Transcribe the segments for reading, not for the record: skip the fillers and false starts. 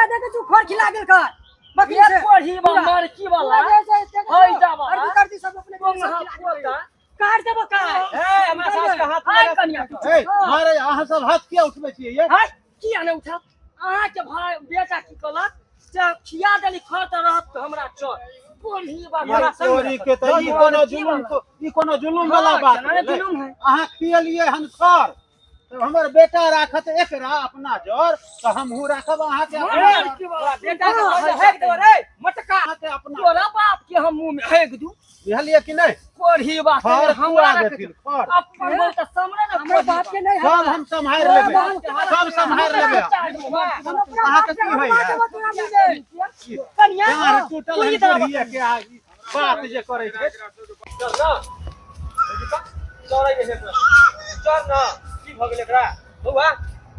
पूरा देखे तू खर खिला गेल कर बकरी से कोढ़ी बा मरकी वाला होय जाबा हरदी करदी सब अपने पोता काट देबो का ए हमरा सास के हाथ हाय कनिया ए मारे अहाँ सब हाथ किया उठबै छियै ये हाय किया ने उठा अहाँ के भाई बेटा की कहलक जे खिया देली खर त रहत त हमरा चल कोढ़ी बा ये चोरी के त ई कोनो जुलुम ई कोनो जुलुम वाला बात जुलुम है। अहाँ खियलियै हन खर तो हमर बेटा राखत एकरा अपना जर तो हमहू राखब अहाँ के अपना बेटा के हेक दो रे मटका अहाँ के अपना तोरा बाप के हम मुंह में हेक दू बुझलियै कि नहीं कोढ़ी बा खर हमरा खुआ देथिन खर अपन बोल त सामने ना हमरा बाप के नहीं सब हम सम्हारि लेबै सब सम्हारि लेबै अहाँ के की होइया कनिया डाँढ़ टूटल है बुढ़िया के आ बात जे करै छै चल ना चल चल ना की भ गेल एकरा बौआ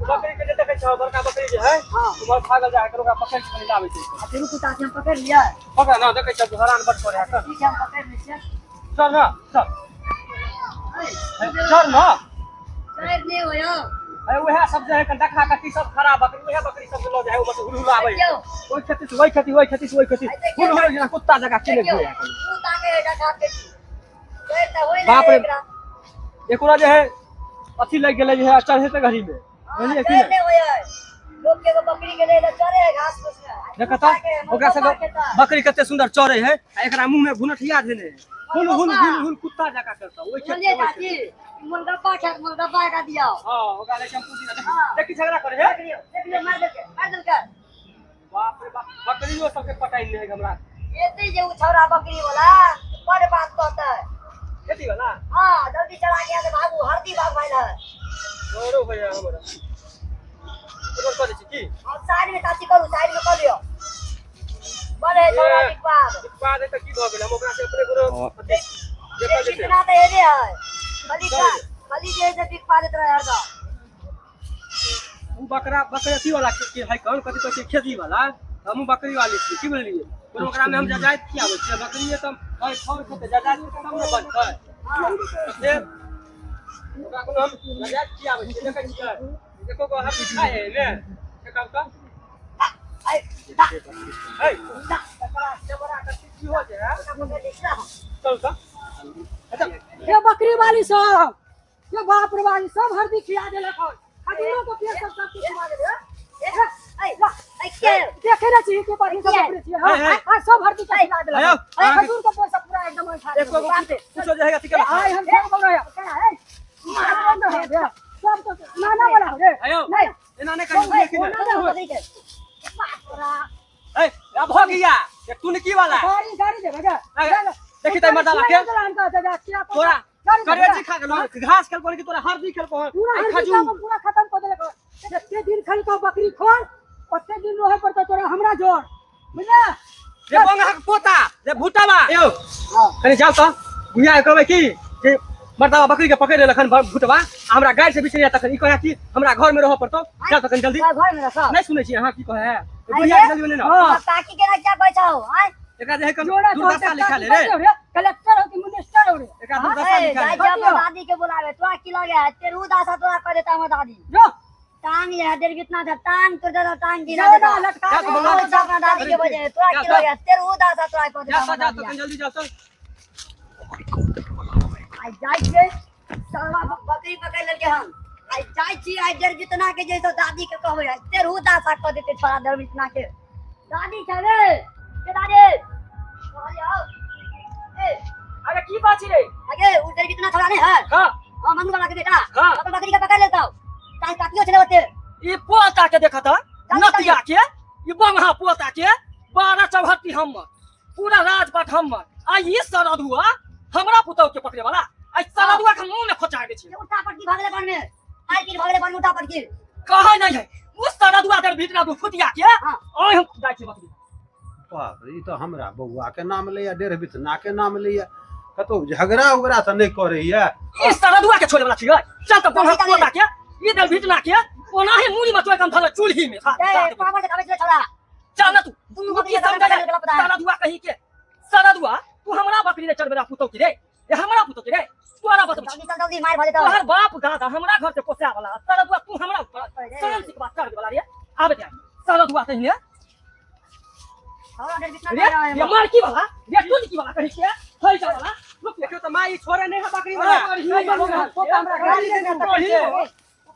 बकरी के जे देखै छौ बड़का बकरी जे है उमहर भागल जा के ओकरा पकड़ के कनि लाबै छै फिर कुत्ता के हम पकड़ लिया पकड़ ना देखै छौ हरान बड करे है ठीक है हम पकड़ लै छियै चल ना चल चल ना चढ़ नहीं होयो अरे उएह सब जे है कनि देखा कथी सब खराब बकरी उएह बकरी सब लऽ जाइ है ओ हुल हुल आबै ओहि खेती से ओहि खेती ओहि खेती से ओहि खेती हुल हुल जेना कुत्ता जकाँ केने घुरै है बाप रे एकरा जे है अथी लागि गेलै जे है चढ़ेते घड़ी में बुझलियै की नहि देखऽ तऽ ओकरा सब बकरी कते सुंदर चरे है आ एकरा मुंह में घुनठिया धेने है हुल हुल हुल हुल कुत्ता जकाँ करता ओहि खेत से ओहि खेत। हाँ ओकरा लै छै हम पुदीना देखी झगड़ा करे है बाप रे बाप बकरियो सबके पटाइ ले है हमरा बकरी वाला बड़ बात कहता है खेती वाला हाँ जल्दी चला गया तो भागू हरदी भाग भाई है गौरव भैया हमरा एकर कऽ दै छी की और साइड में चाची करू साइड में कर लियो बड़ है छोरा दिक्कत बाद है तऽ की भऽ गेल हम ओकरा से अपने गुरु देखल जेतै इतना तो हेरे है खाली का खाली जे से बिक पा देत रहे हरदम उ बकरा बकरी अथी वाला के है कौन कथी कहै छै खेती वाला हमहूँ बकरी वाली छी की बुझलियै कोनो ओकरा में हम जजाइत की आबै छियै बकरी तऽ है खर खेतै जजाइत तब ने बनतै से ओकरा कोनो हम जजाइत की आबै छियै देखै छियै देखो को हम खाइ है ने देखब तऽ आई दा है दा बकरा चबरा के की हो जे है चल तऽ अच्छा ये बकरी वाली सब ये बाप रे वाली सब हरदी खिया देलक हन खजूरो के पेड़ सब सब कुछ खिया देलक देखे ना चाहिए के बकरी सब बकरी छियै हां हां सब हरदी के खिला देलक खजूर के पेड़ सब पूरा एकदम खा एको गो कुछो जे है अथी के आय हम सब बोल रहे हैं सब तो नाना वाला हो रे आयो नहीं एना नहि करी कि नहि ए अब हो गया ये टुनकी वाला गाड़ी गाड़ी दे भगा देखी तै मर्दाना के तोरा करेजी खा गेलो घास खेलको कि तोरा हरदी खेलको पूरा आ हरदी खजूर का पूरा खत्म कर देलक जते दिन खलको बकरी खोल ओते दिन रहे पड़तो तोरा हमरा जोर बुझला रे बंगा के पोता रे भूटावा यौ कनि जाउ त भुइया के कहबै की जे मर्दावा बकरी के पकड़ि लेलक हन भूटवा आ हमरा गाय से बिछड़िया तखन ई कहै कि हमरा घर में रहऽ पड़तौ जाउ तखन जल्दी घर में रखो नहि सुनै छी अहाँ की कहै है बुढ़िया के जल्दी बने ना ताकि के ना क्या कहै छौ आय एकरा जे है कन जोड़ा दुर्दशा लिखा ले रे कलेक्टर हो कि मिनिस्टर हो रे एकरा दुर्दशा ए लिखा जाय ले छै अपन दादी के बुलावे तोरा की लगे है तेरू दासा तोरा कह देता हमर दादी जो टांग ये है देर कितना था टांग तोड़ देता टांग गिरा जो देता ना लटका जा दे तो बोला। बहुत अपना दादी के बजे तोरा की जा, लगे है तेरू दासा तोरा कह जा देता जा हमर जा दादी तखन जल्दी जाउ चल आइ जाइ छियै साला बकरी पकड़ लेलकै हन आइ जाइ छी आइ डेढ़ जितना के जैसो दादी के कहबै आइ तेरू दासा कह देते छोड़ा डेढ़ जितना के दादी छै रे के दादी कहलियौ ए अरे की बात छै रे अगे उ डेढ़ जितना छोड़ा नहीं है हां हां मंगू बाबा के बेटा हाँ। अपन बकरी के पकड़ लेतौ ताई काटियो छले ओते ई पोता के देखत नतिया के ई बंगहा पोता के 12 चौहत्ती हमर पूरा राजपाट हमर आ ई सरधुआ हमरा पुतौ के पकड़े वाला आ ई सरधुआ के मुंह में खोचा दे छी उठा पटकी भागले बन में आइ की भागले बन में उठा पटकी कहै नहीं है उ सरधुआ दर भीतर दू फुटिया के हाँ। ओइ हम जाइ छी बकरी बाप रे ई तऽ हमरा बौआ के नाम लैया डेढ़ बितना के नाम लैया कतौ झगड़ा उगड़ा तऽ नहि करैया ई सरधुआ के छोड़े वाला छी चल त बंगहा पोता के ई दर भीतर के ओनाही मुड़ी में चोय कम धल चूल्ही में ए पावर से खाबै छले छोड़ा चल ना तू दुनू तू बकरी की के समझ पकड़ लेलकै पता है सरधुआ कही के सरधुआ तू हमरा बकरी ले चढ़बे पुतौ की रे ए हमरा पुतौ की रे तोरा बतबै छी जल्दी चल जल्दी मार भऽ जेतौ तोहर बाप दादा हमरा घर से पोसै वाला सरधुआ तू हमरा ऊपर शरण सिखबा चढ़ वाला रे आबे दे सरधुआ तहिने छोड़ा डेढ़ बितना रे ये मार की वाला रे तू की वाला कहि के होय जा वाला देखियो त माई छोड़े नहीं है बकरी वाला हमरा गाली देने तक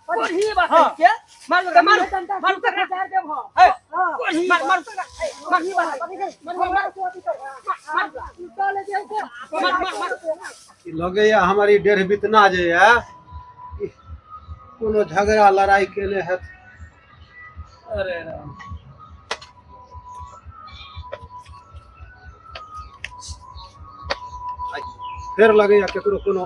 कोढ़ी बा कहि के मार मार मार तक चार देब हो ए मार मार मार मार मार मार मार लगैया हमारी डेढ़ बितना जे है कोनो झगड़ा लड़ाई केने हैत। अरे राम फेर लगैया केकरो कोनो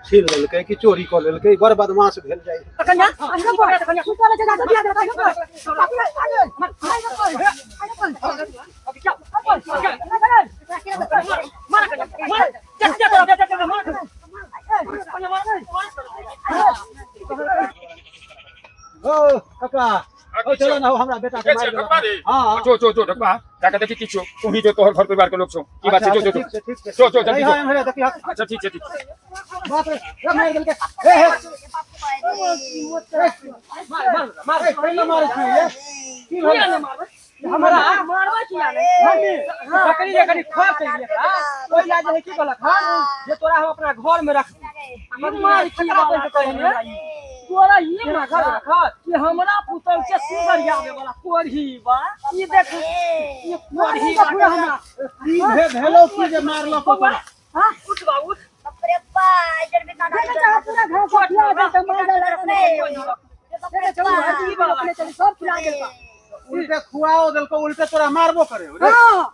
छीन लेलकै कि चोरी कऽ लेलकै, बड़ बदमाश भेल जाइ। कन्या अंगा पर कन्या सुतल छै दादा दिया दे मार मार चल चल चल मार ओ काका ओ चलो ना हमरा बेटा के मार देलक। हां जो जो जो ढकवा जाके देखी की छो तू ही जो तोहर घर परिवार के लोग छो की बात छै जो जो जो जो जल्दी हां हमरा देखी। अच्छा ठीक छै ठीक बाप रे मार देलकै। हे हे मार मार मार पहिले मारै छी की भेल हमरा मारवा किया ने मम्मी बकरी जे कनी खा के लिए ओइ ला जे की कहलक हां जे तोरा हम अपना घर में रख मार खतरा पर कहने तोरा ई अपना घर रख कि हमरा पुतौ के सुगर आवे वाला कोढ़ी बा ई देख ई कोढ़ी बा हमरा की भेलो की जे मारलक ओकरा। हां उठ बा उठ बाप रे बा इधर भी ना पूरा घर खिला दे त मार डाल चलो हरदी बा अपने चल सब खिला देलका उल्टे खुआओ देलको उल्टे तोरा मारबो करे रे। हां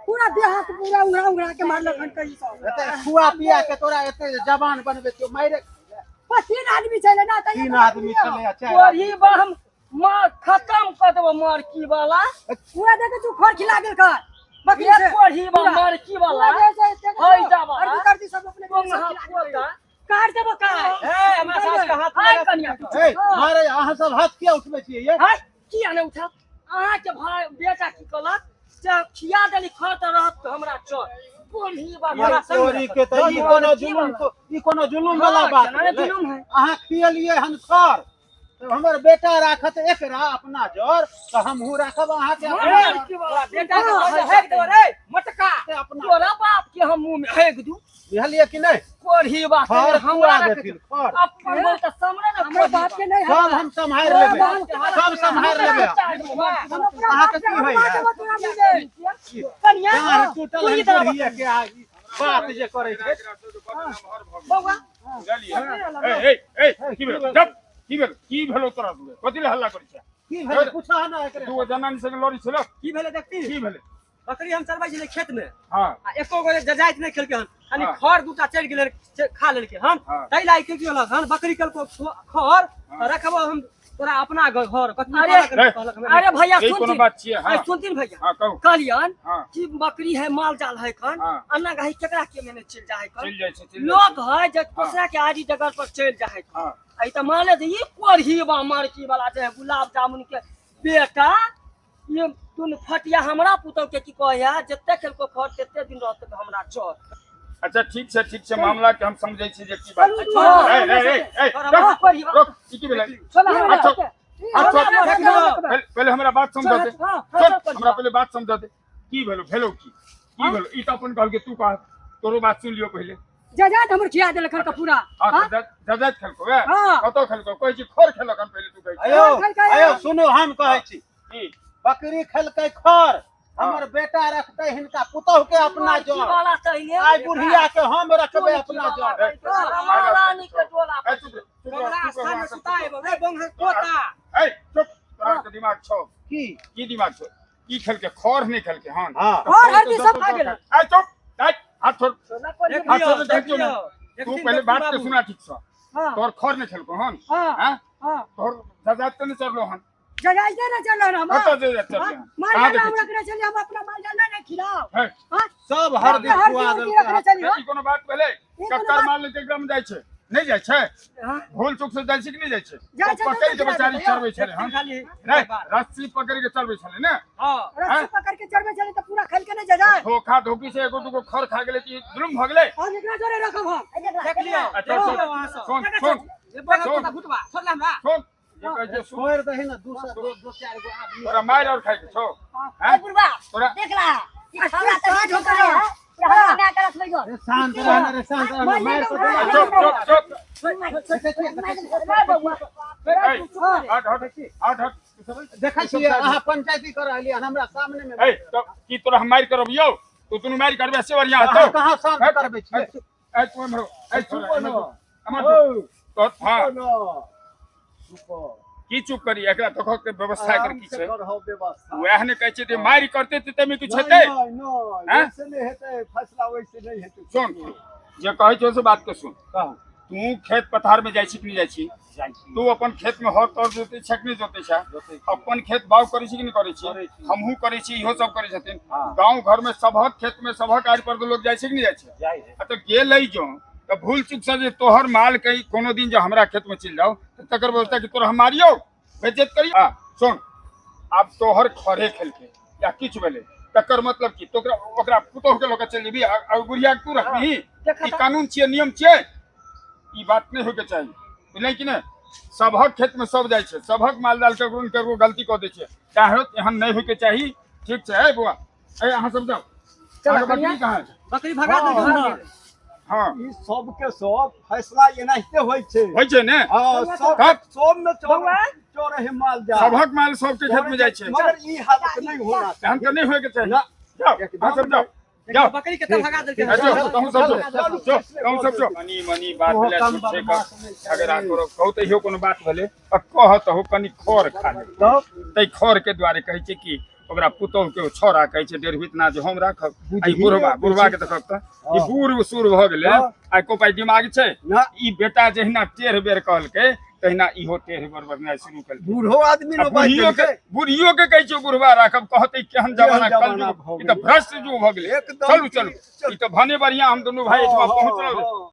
पूरा देह हाथ पूरा उंगरा उंगरा के मारलक हन कई सब एते खुआ पिया के तोरा एते जवान बनबे छौ मारे तीन आदमी छले ना त तीन आदमी छले। अच्छा कोढ़ी बा हम मार खत्म कर देबो मारकी वाला पूरा देख तू खर खिला देलक बकरी से कोढ़ी बा मारकी वाला होय जाबा अरबी कर दी सब अपने काट देबो का ए हमरा सास का हाथ लगा कन्या ए मारे अहाँ सब हाथ किया उठबै छियै ये हाय किया ने उठा अहाँ के भाई बेटा की कहलक जे खिया देली खर त रहत त हमरा चल कोढ़ी बा हमरा चोरी के त ई कोनो जुलुम ई कोनो जुलुम वाला बात जुलुम है। अहाँ खियलियै हन खर त हमर बेटा राखत एकरा अपना जर त हमहू राखब अहाँ के अपना बेटा के हेक देबो रे मटका अपना तोरा बाप के हम मुंह में हेक दू बुझलियै कि नहीं कोढ़ी बा खर हमरा देथिन खर अपन बोल त समरे न हमरा बाप के नहीं सब हम सम्हार लेबै सब सम्हार लेबै अहाँ के की होइया कन्या टूटल है कोढ़िया के बात जे करै छै बौआ बुझलियै ए ए ए की भेलो जब की भेलो तोरा कथि ले हल्ला करै छै की भेलै पूछा ना एकरे तू जनानी संग लड़ी छलो की भेलै देखती की भेलै बकरी हम चरबै छलै खेत में। हां आ एको गो जजाइत नहीं खेलके हन खाली खर दूटा चढ़ गेलै खा लेलके हन तै लाई के की होलक हन बकरी कलको खर रखबो हम तोरा अपना घर। अरे अरे भैया सुन कोनो बात छियै। हां सुनथिन भैया। हां कहू कहलियन कि बकरी है माल जाल है खन अन्ना गाय केकरा के मेने चल जाय खन चल जाय छै लोग है जे दूसरा के आड़ी जगह पर चल जाय खन। आई त मान ले ई कोढ़ी बा मारकी वाला जे गुलाब जामुन के बेटा ये तुन फटिया हमरा पुतौ के की कहया जते खेलको खर तते दिन रहत हमरा चल। अच्छा ठीक छै मामला के हम समझै छी जे की बात छै। ए ए ए रोक की भेलै अच्छा पहले हमरा बात समझा दे हमरा पहले बात समझा दे की भेलो भेलो की की भेलो ई त अपन कहल के तू कह तोरो बात सुन लियो पहले। जजात हमर खिया देलक हन पूरा। हां जजात खेलको ए कतो खेलको कहै छी खर खेलक हम पहले तू कहै छी। आयो आयो सुनो हम कहै छी की बकरी खेलकै खर हमर बेटा रखतै हिनका पुतहु के अपना जर आइ बुढ़िया के हम रखबै अपना जर। रानी के टोला बंगला स्थान में सुता एबो रे बंगला कोता। ए चुप तोरा के दिमाग छौ की की दिमाग छौ की खेलके खर नहीं खेलके हां खर हरदी सब खा गेल। ए चुप हाथ छोड़ हाथ छोड़ देखियो ना तू पहले बात के सुना ठीक से। तोर खर नहीं खेलको हन हां तोर जजात त नहीं चढ़लो हन जजाइते ना चलल हम कत जजात चढ़लो माल जाल हम रखने चली हम अपना माल जाल ना खिलाओ। हां सब हरदी खुआ देलकै। ई कोनो बात भेलै कक्कर माल लेके ग्राम जाइ छै नहीं जाइ छै भूल चूक से जाइ छै कि नहीं जाइ छै पकड़ के बेचारी चढ़बै छलै हन नहीं रस्सी पकड़ के चढ़बै छलै ने। हां रस्सी पकड़ के चढ़बै छलै त पूरा खेल के नहीं जजाय धोखा धोखी से एगो दूगो खर खा गेलै त जुलुम भ गेलै। हम एकरा जोरे रखब हम देख लियो अच्छा सुन सुन ये बंगला कोता भुतवा छोड़ ले हमरा सुन जे कहै छै छोड़ दही ना दूसरा दो दो चार गो आदमी तोरा मार और खाइ के छौ ए बुढ़वा देख ला ई छौड़ा त झूठ करे है हमरा माय के रखबै जो रे शांत रह रे शांत रह मार चुप चुप चुप हट हट हट हट देखै छियै अहाँ पंचायती कर रहलियै हमरा सामने में। ए तो की तोरा हम मार करब यौ? तू दुनू मार करबे से बढ़िया हतो। कहां शांत करबै छियै? ए तू एम्हर ए चुप न अमर तो हां की चुप करी एकरा देखो के व्यवस्था कर की छै वएह ने कहै छै जे मारि करते त तमे किछ हेतै नहीं नहीं ऐसे नहीं हेतै फैसला वैसे नहीं हेतै। सुन जे कहै छौ से बात के सुन। तू खेत पथार में जाइ छी कि नहीं जाइ छी? तू अपन खेत में हर तर जोतै छै कि नहीं जोतै छै? अपन खेत बाग करै छी कि नहीं करै छी? हमहूँ करै छी, इहो सब करै छथिन। गाँव घर में सबहक खेत में सबहक आड़ि पर लोग जाइ छै कि नहीं जाइ छै? तऽ गेलै जो तऽ भूल चूक से जे तोहर माल कहीं कोनो दिन जो हमरा खेत में चलि जाओ तऽ तकर व्यवस्था कि तोरा हम मारियौ बेइज्जत करियौ। सुन आब तोहर खरे खेलके या किछु भेलै तकर मतलब की तोकरा ओकरा पुतोह के लऽ के चलि जेबही आ बुढ़िया के तू रखबिही? ई कानून छियै, नियम छियै, ई बात नहीं होके चाहिए, बुझलै कि नहीं? सबहक खेत में सब जाइ छै, सबहक माल जाल ककरो ने ककरो गलती कऽ दै छै, चाहे एहन नहीं होके चाही। ठीक छै ए बौआ, ए अहाँ सब जाउ। बकरी कहाँ छै? बकरी भगा देलकै। हां ई सब के सब फैसला एनाहिते होय छै, होय छै ने? हां सब सब में चोर है माल जाल, सबहक माल सबके खेत में जाइ छै, मगर ई हालत नहीं होना एहन तऽ नहीं होके चाही। जाउ अहाँ सब जाउ। जाओ बकरी के भगा देलकै। तहु सब जो, तहु सब जो। मनी मनी बात भेलै झूठे के झगड़ा करो कहू तऽ इहो कोनो बात भेलै। आ कहत हो कनि खर खा ले तै खर के दुआरे कहै छै कि ओकरा पुतोह के छौड़ा कहै छै डेढ़ जे हम राखब। आ ई बुढ़वा बुढ़वा के देखब तऽ ई बूढ़ सूढ़ भऽ गेलै, आ एको पाइ दिमाग छै? ई बेटा जहिना टेढ़ बेर कहलकै तहिना इहो टेढ़ बेर बजनाइ शुरू केलकै। बूढ़ो आदमी ने बुढ़ियो के बुढ़ियो के कहै छै बुढ़वा राखब, कहतै केहन जमाना कलयुग, ई तऽ भ्रष्ट युग भऽ गेलै। चलू चलू, ई तऽ भने बढ़िया हम दुनू भाई एहिठमा पहुँचलहुँ।